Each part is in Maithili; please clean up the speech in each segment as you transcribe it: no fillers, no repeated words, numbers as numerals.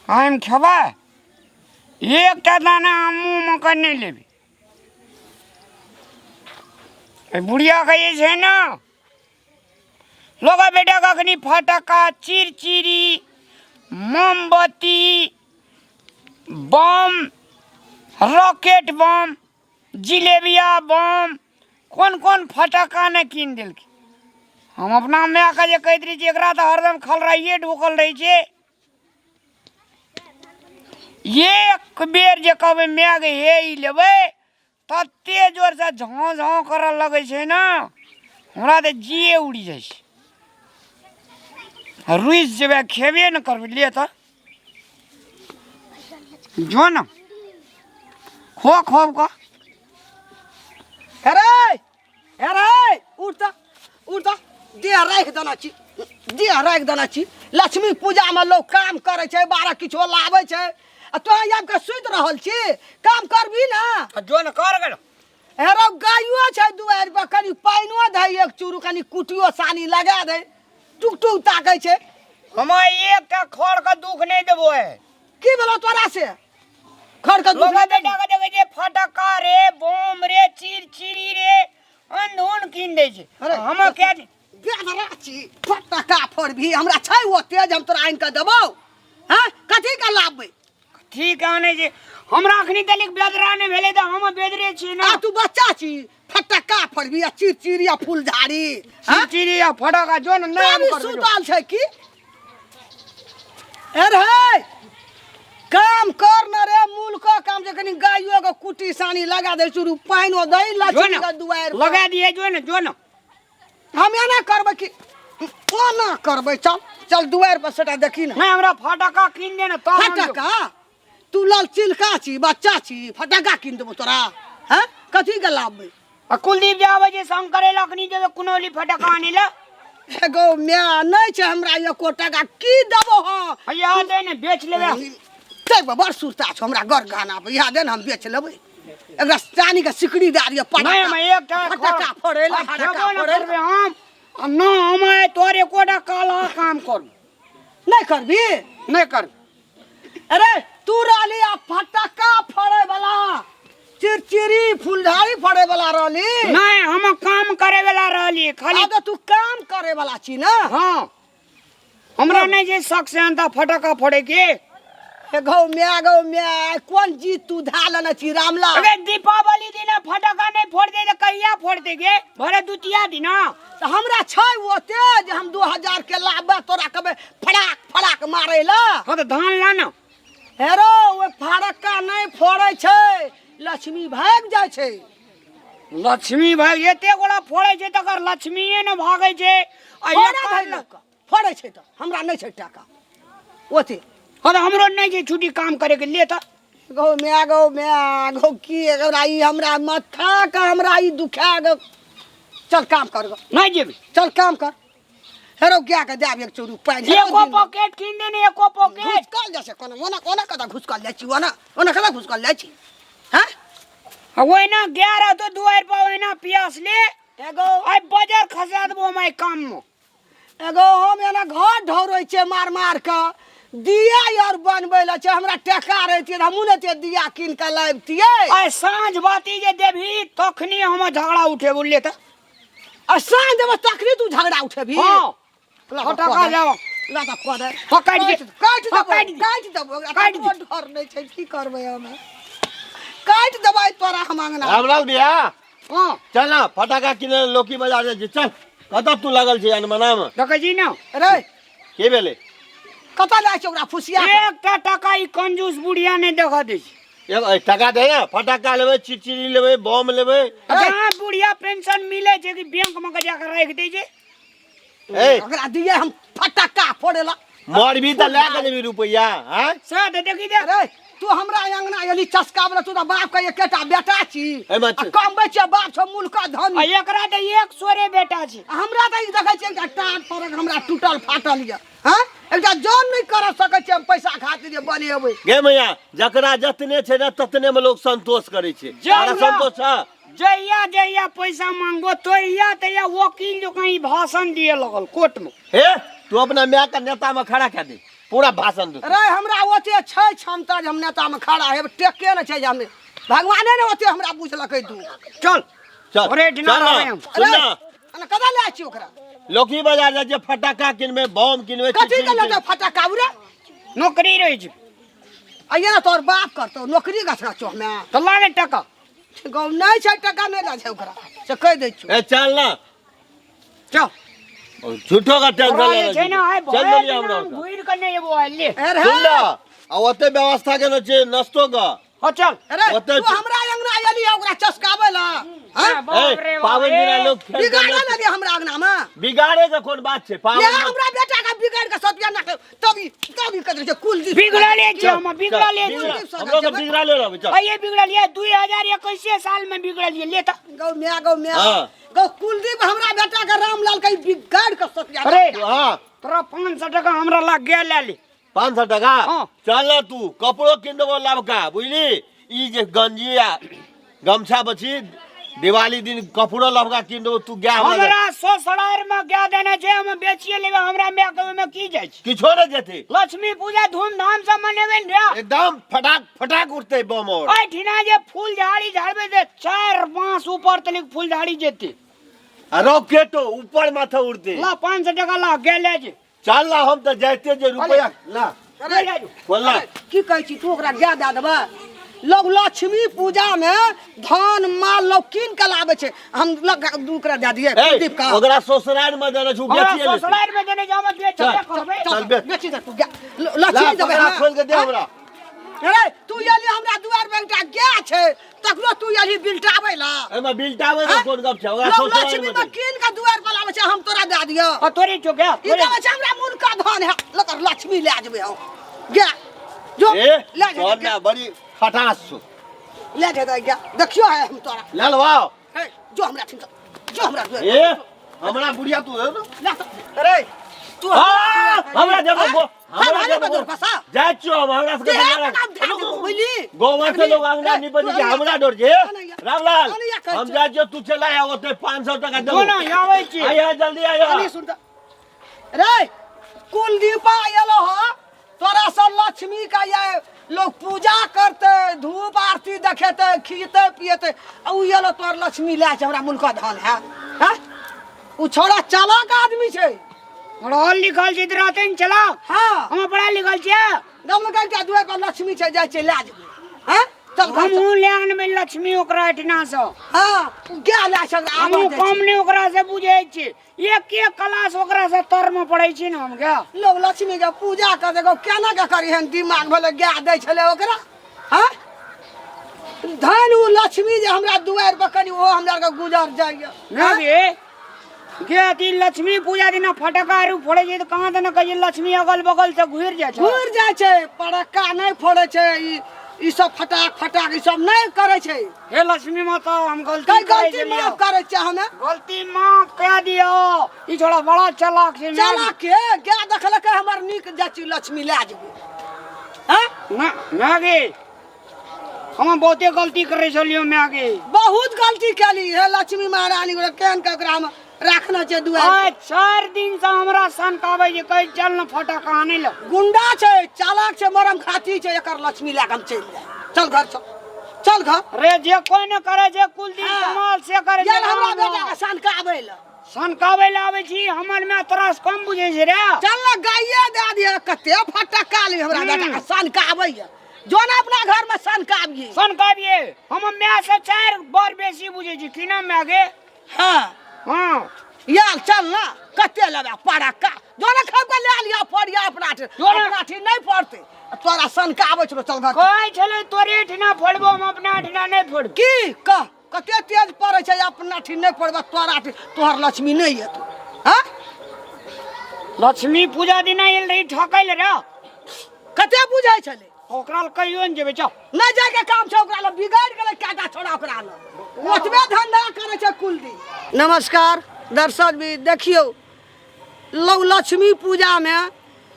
हम खेबै एकटा दाना हम मुँहमे कऽ नहि लेबै। एहि बुढ़ियाके जे छै ने, लोक बेटाके अखनी फटक्का, चिरचिरी, मोमबत्ती, बम, रॉकेट बम, जिलेबिया बम, कोन कोन फटक्का नहि कीन देलकै। हम अपना मायके जे कहैत रहै छियै, एकरा तऽ हरदम खलराइए ढुकल रहै छै। एक बेर जे कहबै माय गे हे ई लेबै, तते जोरसँ झाँ झाँ करऽ लगै छै ने, हमरा तऽ जिए उड़ि जाइ छै। रुसि जेबै, खेबे ने करबै। ले तऽ जो ने, खो खोब कऽ। अरे अरे, उठ तऽ, उठ तऽ, देह राखि देने छी, देह राखि देने छी। लक्ष्मी पूजामे लोक काम करै छै, बारह किछो लाबै छै, आ तोँ आबि कऽ सुति रहल छी। काम करबही ने? जो ने, कर गेलो। हेरो, गायो छै दुआरि पर, कनि पानिओ दै एक चूरू, कनि कुटियो सानी लगा दे। टुक टुक ताकै छै। हम एकटा खड़ के दुख नहि देबो है। की भेलो तोरा से? खड़ के दुख लोग नहि बेटा देबही? के देखै छै, फटक्का रे, बम रे, चिरचिरी रे, अनधुन कीन दै छै। अरे, हम क्या बेदरा छी, फटक्का फोड़बही? हमरा छै ओते जे हम तोरा आनि कऽ देबौ? हँ, कथी के लाबबै? ठीक आनै छै। हमरा अखनी तलिक बेदरा नहि भेलै तऽ हम बेदरे छी ने। आ तू बच्चा छी, फटक्का फोड़बही आ चिरचिरी आ फूलझाड़ी? हँ? चिरचिरी आ फटक्का जो ने, नहि हम तभी करबै जो। सुतल छै की? अरे हे, काम कर न रे, मूल को काम जे कनि गाइयो के कुटी सानी लगा दे, चुरू पानिओ दे जो लक्ष्मी ने के दुआरि पर। लगा दिए, जो ने, जो ने। हम एना करबै कि ओना करबै? चल चल दुआरि पर, सेटा देखी ने। नहि, हमरा फटक्का कीन दे ने तब हम जेबै। फटक्का? तू लाल चिलका छी, बच्चा छी, फटक्का कीन देबो तोरा? हैं, कथी के लाबबै? आ कुलदीप जे आबै छै संग करै लए, अखनी जेबै कुनौली फटक्का आनै लए। एगो माय, नहि छै हमरा एको टका, की देबो? हँ। हैया दे ने, बेच लेबै। तै बड़ सुरता छौ हमरा गर गहना पर। इएह दे ने, हम बेच लेबै। एकरा चानी के सिकड़ी दए दिअ। नहि, हम एकटा फटक्का फोड़ै लए, आ फटक्का खेबो ने फोड़ै लए। करबै हम आ न हम आइ तोर एकोटा काला काम करू। नहि करबी? नहि करबै। अरे, तू रहली आ फटक्का फोड़े वाला, चिरचिरी फुलझाड़ी फोड़े वाला रहली? नहि, हम काम करे वाला रहली खाली। आब तऽ तू काम करे वाला छी ने? हाँ, हमरा नहि जे शक से अंता फटक्का फोड़े के। हे गौ म्या, गौ म्या, कोन जीत तू धा लेने छी रामलाल? अरे, दीपावली दिन फटक्का नहि फोड़ दे तऽ कहिया फोड़ दे गे? भरे दुतिया दिन। तऽ हमरा छै ओते जे हम 2000 के लाबे तोरा कहबै फड़ाक फड़ाक मारै ला? हाँ तऽ धान ला ने। हेरो, ओहि फड़क्का नहि फोड़ै छै, लक्ष्मी भागि जाइ छै। लक्ष्मी भाग? एते गोड़ा फोड़ै छै तकर लक्ष्मीए ने भागै छै। आ फोड़ै एकर धरि लोकके फोड़ै छै तऽ हमरा नहि छै टाका ओते। हाँ तऽ हमरो नहि छै छुट्टी काम करे के लिए तऽ। गौ माय, गौ माय, गौ, की हमरा ई हमरा माथा के हमरा ई दुखा गौ। चल काम कर गौ। नहि जेबै। चल काम कर। हेरो, गाय के देब एक चूरू पानि। हेरो एको दिन भर। पॉकेट कीन दे ने, एको पॉकेट। घुसकल जाइ छै कोनो ओना, ओना कतऽ घुसकल जाइ छी? ओना ओना कतऽ घुसकल जाइ छी? हँ। ओहिना गाय रहतो दुआरि पर, ओहिना पियास ले। एगो आइ बजर खसा देबो हम आइ काम मे। एगो हम एना घर ढौरै छियै मार मार कऽ, दिया आर बनबै लए छै। हमरा टका रहितियै तऽ हमहूँ ने एते दिया कीन कऽ लाबितियै। आइ साँझ बाती जे देबही तखनी हम झगड़ा उठेबो, ले तऽ। आ साँझ देबै तखनी तू झगड़ा उठेबही? हाँ। ला तऽ फटक्का कऽ दे। जाओ। ला तऽ कऽ दे। हाँ, काटि दे। काटि हाँ, देबो। काटि दे। काटि देबो। काटि दे। ककरो डर नहि छै, की करबै? हम काटि देबै तोरा हम अंगना। रामलाल भैया। हाँ। चल ना, फटाका किने लए लोकी बाजार जाइ छी। चल, कतऽ तू लगल छी अनमना मे? देखै छी ने। रे। के भेलै? कतऽ जाइ छै ओकरा फुसिया के? एकटा टका ई कंजूस बुढ़िया नहि देखऽ दै छै। एगो ए, टका दे ने, फटाका लेबै, चिड़चिड़ी लेबै, बम लेबै। जहाँ बुढ़िया पेंशन मिलै छै कि बैंक में के जाके राखि दै छै। ए। ओकरा दिए हम फटक्का फोड़े ला। मरबी तऽ लए कऽ जेबी रुपैआ? आँय? से तऽ देखी दे। अरे, तू हमरा अंगना एली चस्का वाला, तू तऽ बाप के एकेटा बेटा छी। एहिमे आ कमबै छियै, बाप छौ मुल्क धनी। आ एकरा तऽ एक सोरे बेटा छै। आ हमरा तऽ ई देखै छियै, एकटा टाट परक हमरा टूटल फाटल यऽ। हँ, एकटा जन नहि कर सकै छियै हम पैसा खातिर जे बनेबै। गे मैया, जकरा जतने छै ने ततने मे लोग संतोष करै छै। जहिया- तोरा संतोष छ? जहिया जहिया पैसा मांगबो तहिया तहिया वकील जकाँ ई भाषण दिए लगल कोर्ट में। हे, तू अपना माय के नेता में खड़ा कए दे। पूरा भाषण देतौ। रे हमरा ओते छै क्षमता जे हम नेतामे खड़ा हेब, टेके नहि छै जे हम भगवाने ने ओते हमरा बुझलकै दू। चल। चल। ओरे ठिना चल ना, रहबै हम। सुन ना। अरे कदा ले छी ओकरा? लोकी बाजार जाइ छियै, फटाका किनबै, बम किनबै। कथी के चिचिरी। लेतै फटाका उरे? नौकरी रहै छै। आइए ने तोहर बाप करतौ नौकरी गछना चो हमे। तऽ ला ने टका। गौ नहि छै, टका नहि लै छै ओकरा से कहि दै छियौ। ए चल ना। चल। झूठो का टेंशन तोरा ले जे छै ने आइ चल भरि देलियै दिन हमरा हम ओतऽ। घुरि कऽ नहि एबो आइ ले। अरे सुन ना, आ ओते व्यवस्था केने छै नस्तो के। हो चल। अरे ओते तू हमरा अंगना एली है ओकरा चसकाबै ला? हैं? बाप ए, रे बाप, पाबनि दिना ए, लोग खेल बिगाड़े के लगे हमरा अंगना में। बिगाड़े के कोन बात छै पाबनि ये में? हमरा बेटा के बिगाड़ के सतिया ना के तभी तभी कह छै कुल दी। बिगड़ले छै हम, बिगड़ले बिगड़ा- छै। हमरो के बिगड़ाले रहबै, चल। आइए बिगड़लिए, 2021 साल में बिगड़लिए ले त। गौ म्या, गौ म्या। हाँ। गौ कुलदीप, हमरा बेटा के रामलाल के बिगाड़ के सतिया। अरे हाँ। तोरा 500 टका हमरा लग गया, ले ले। 500 टका? हाँ। चल ना, तू कपड़ो किन देबो लबका, बुझली? ई जे गंजी आ गमछा बची, दिवाली दिन कपड़ो लबका किन देबो। तू गाय हमरा हमरा ससुरार में गाय देने छै, हम बेचिए लेबै। हमरा माय के ओहिमे की जाइ छै? किछो नहि जेतै। लक्ष्मी पूजा धूमधाम से मनेबै ने रे। एकदम फटाक फटाक उठतै बम। और एहिठिना जे फूल झाड़ी झाड़बै से 4 बांस ऊपर तलिक फूल झाड़ी जेतै। आ रॉकेटो ऊपर माथा उड़तै। ला 500 टका ला, गाय ले जे। चल ना, हम तऽ जाइते जे रुपया ला। अरे ले जो। बोल ना। अरे, की कहै छी तू? ओकरा गाय दए देबै? लोग लक्ष्मी पूजा में धान माल लोग कीन के लाबै छै, हम लग ओकरा दए दियै? ए, कुलदीप का ओकरा ससुराल में देने छु, हमरा बेचिए लेतै। ससुरार में देने छै, हम बेचबे चल, करबै। चल, बेच। बेची दे तू गाय। ला, लक्ष्मी देबै पकड़ा हमरा। खोल के दे हमरा। अरे तू एली हमरा दुआर पर एकटा गाय छै, तखनो तू एली बिलटाबै ला? एहिमे बिलटाबै के हाँ? कोन गप छै? ओकरा लोग ससुराल लक्ष्मी में में कीन के दुआर पर लाबै छै, हम तोरा दए दियौ? आ तोरे छौ गाय? ई कहै छै हमरा मुल का धन है, लकर लक्ष्मी ले जेबै हम गाय। जो ए ले जेबै तोहर ना बड़ी खटास छौ। ले जेबै गाय, देखियो है हम तोरा। ले लवाओ। हे, जो हमरा ठीक, जो हमरा दुआर। ए हमरा बुढ़िया तू है ना। ले तो- अरे तू हाँ, हमरा जब हाँ? हमरा हमरा जब बदल फसा जाइ छियौ हम, हमरा सबके देह हमरा- पर काम ध्यान देबो, बुझली? गोबर से लोग अंगना निपै छै, हमरा डर छै। रामलाल, हम जाइ छियौ, तू चला आ ओते 500 टका देबो। कोना आबै छी? आइया, जल्दी आइया। कनी सुन तऽ। रे कुलदीपा एलो ह तोरा से लक्ष्मी का ये लोग पूजा करते, धूप आरती देखेते, खीते पियते, आ उ एलो तोर लक्ष्मी ले छै, हमरा मुल्क धन है। हैं? उ छोड़ा चालाक आदमी छै। पढ़ल लिखल छै तऽ रहतै ने चला। हाँ। हम पढ़ल लिखल छियै। दम के दुआर पर लक्ष्मी छै, जाइ छै लए जेबै। हैं? चल घर चल। हमहूँ ले आनबै लक्ष्मी ओकरा एहिठिना सँ। हाँ, उ गाय लए छै, आबऽ हमहूँ दै कम छै। नहि ओकरा से बुझै छी, एक एक क्लास ओकरा से तर में पढ़ै छी ने हम गे। लोग लक्ष्मी के पूजा कर देखो केना के करी हन, दिमाग भेलै गाय दै छलै ओकरा। हाँ, धन उ लक्ष्मी जे हमरा दुआरि पर कनि ओहो हमरा आरके गुजर जाइए। ना गे गे, अथी लक्ष्मी पूजा दिना फटका आरू फोड़ै छै तऽ कहाँ दना कहै छै लक्ष्मी अगल बगल से घुरि जाइ छै। घुरि जाइ छै। पड़क्का नहि फोड़ै छै, ई ई सब फटाक फटाक ई सब नहि करै छै। हे लक्ष्मी माता, हम गलती कई करै गलती छलियौ। माफ करै छै हमे। गलती माफ कए दियौ, ई छोड़ा बड़ा चालाक छै। चालाक के गाय देखलकै हमर नीक जाइ छी, लक्ष्मी लए जेबै। हैं? ना ना गे, हम बहुते गलती करै छलियौ माय गे। बहुत गलती केली। हे लक्ष्मी महारानी, ओकरा केहन के ओकरा हम राखने छै दुआरि? आइ 4 दिन से हमरा सनकाबै छै, कहै चल ने फटाका आनै लए। गुंडा छै, चालाक छै, मरम खाती छै, एकर लक्ष्मी लए कऽ हम चलि जाय। चल घर, चल, चल घर। रे जे कोइ ने करै छै कुलदीप हाँ। कमाल से करै छै। गेल हमरा राम। बेटा के सनकाबै लए। सनकाबै लए आबै छी? हमर माय तोरा से कम बुझै छै रे? चल ने, गाइये दए दिअ, कते फटक्का ले हमरा बेटा के सनकाबैया। जो ने अपना घर में सनकाबियै। सनकाबियै? हमर माय से 4 बार बेसी बुझै छी की ना माय गे? हाँ। हाँ। यार चल ना, कते लेबै पड़क्का? जो ने खाब के ले लिया, फोड़िया अपना ठी। जो ने- अपना ठी नहि पड़तै, तोरा सनकाबै छलो। चल घर। कहै छलै तोरे एहिठिना फोड़बो, हम अपना एहिठिना नहि फोड़बो। की कह, कते तेज पड़ै छै? अपना ठी नहि पड़बै, तोरा ठी तोहर लक्ष्मी नहि एतौ। हाँ। लक्ष्मी पूजा दिना एल रही ठकै ले रे। कते बुझै छलै। ओकरा लग कहियो ने जेबै, चल। नहि जायके काम छै ओकरा लग, बिगाड़ि गेलै कएटा छोड़ा, ओकरा लग ओतबे धंधा करै छै कुलदीप। नमस्कार दर्शक भी, देखियौ लोग लक्ष्मी पूजामे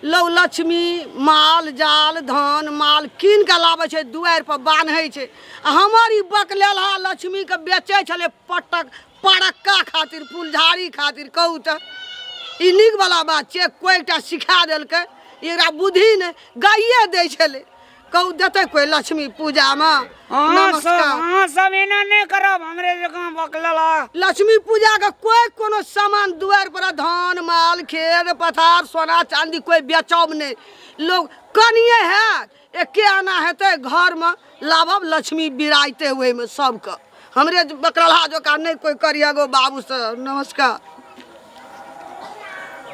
लोग लक्ष्मी माल जाल धान माल कीन कऽ लाबै छै, दुआरि पर बान्है छै, आ हमर ई बकलेलहा लक्ष्मीके बेचै छलै पटक पड़क्का खातिर, फुलझाड़ी खातिर। कहू तऽ ई नीक वला बात छै? कोइ एकटा सिखा देलकै एकरा बुद्धि नहि गाइए दै छलै कहू देतै कोइ लक्ष्मी पूजामे अहाँ सब नमस्कार अहाँ सब एना नहि करब हमरे जकाँ बकलला लक्ष्मी पूजा के कोई कोनो सामान दुआर पर धान माल खेत पथार सोना चांदी कोई बेचब नहीं लोग कनिए है एके आना हेतै घर में लाबब लक्ष्मी बिराइते ओहिमे सबके हमरे बकरलहा जोका नहीं कोई करिए गो बाबू से नमस्कार।